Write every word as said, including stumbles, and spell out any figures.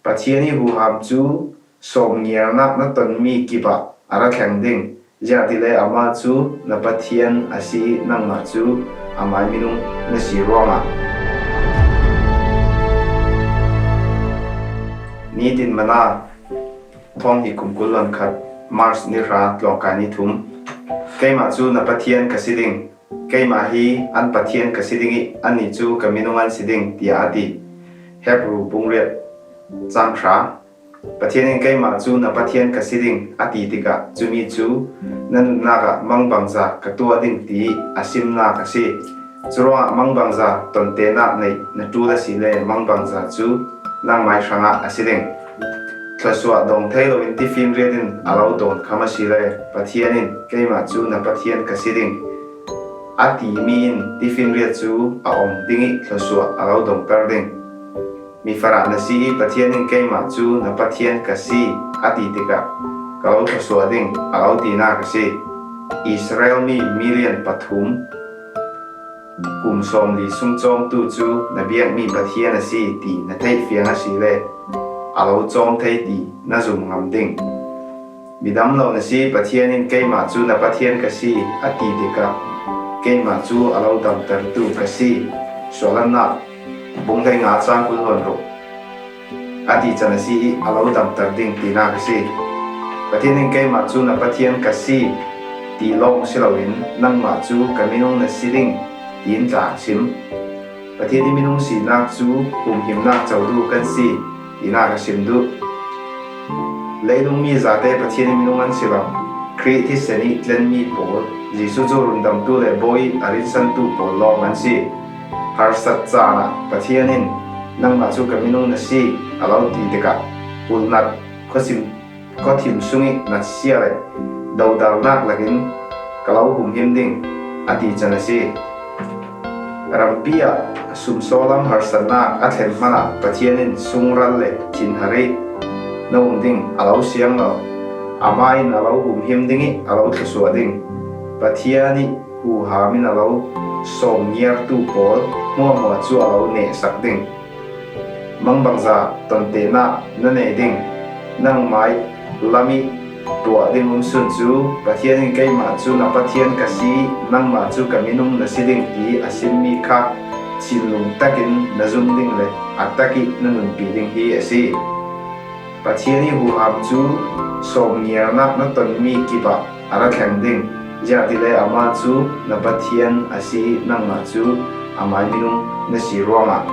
Pathian ih huham cu sawmngiarnak na tonmi kipah a ra thleng ding, ziangahtile amah cu na Pathian a si ih nangmah cu amai minung na si ruangah. Nitin Mana, thawng hnih kum kul le pakhat, March ni hra, tlawngkai ni thum. Keimah cu na Pathian ka si ding, keimah hi an Pathian ka si ding ih annih cu ka minung an si ding, tiah a ti. Hebru bung riat, cang hra. Pathian in keimah cu na Pathian ka si ding a ti tikah cumi cu na nunnak ah mangbangza ka tuah ding tiih a simnak a si. Curuangah mangbangza tontenak neih na ṭul asile mangbangza cu nangmai hrangah a si ding. Thluasuah dong thei loin tifinriat in a lo dawn kham asile Pathian in keimah cu na Pathian ka si ding a timi in tifinriat cu a om ding ih thluasuah a lo dongter ding. Mifarah na si ih Pathian in keimah cu na Pathian ka si a ti tikah ka lo thluasuah ding a lo tinak a si. Israel mi milian pathum kum sawmli sung cawmtu cu na biakmi Pathian a si ti na theih fiang asile a lo cawm thei ti na zum ngam ding. Midam lo na si, Pathian in keimah cu na Pathian ka si a ti tikah keimah cu a lo damtertu ka si. Suahlannak bung hleinga cang kul le ruk a ti can a si ih a lo damter ding tinak a si. Pathian in keimah cu na Pathian ka si ti lawng si loin nangmah cu ka minung na si ding tiin tla a sim. Pathian ih minung sinak cu humhimnak cotu kan si tinak a sim duh. Leilungmi zate Pathian ih minung an si lo. Khrih thisen ih tlenmi pawl, Jesuh cu rundamtu le bawi ih a rinsantu pawl lawng an si. Harsat caan ah Pathian in nangmah cu ka minung na si a lo ti tikah ulnat khuasim, khuathim sungih natsia le dodalnak lakin ka lo humhim ding a ti can a si. Rampi ah sumsawlam harsatnak a thlen hmanah Pathian in sungral le thinhar ih na um ding a lo siang lo. Amah in a lo humhim ding ih a lo thluasuah ding. Pathian ih huham in a lo sawmngiartu pawl hmuahhmuah cu a lo nehsak ding. Mangbangza tontenak na nei ding, nangmai lam ih tuah ding um sun cu Pathian in keimah cu na Pathian ka si, nangmah cu ka minung na si ding ti a simmi kha thinlung takin na zum ding le a tak ih na nunpi ding hi a si. Pathian ih huham cu sawmngiarnak na tonmi kipah a ra thleng ding, ziangahtile amah cu na Pathian a si ih nangmah cu amai minung na si ruangah.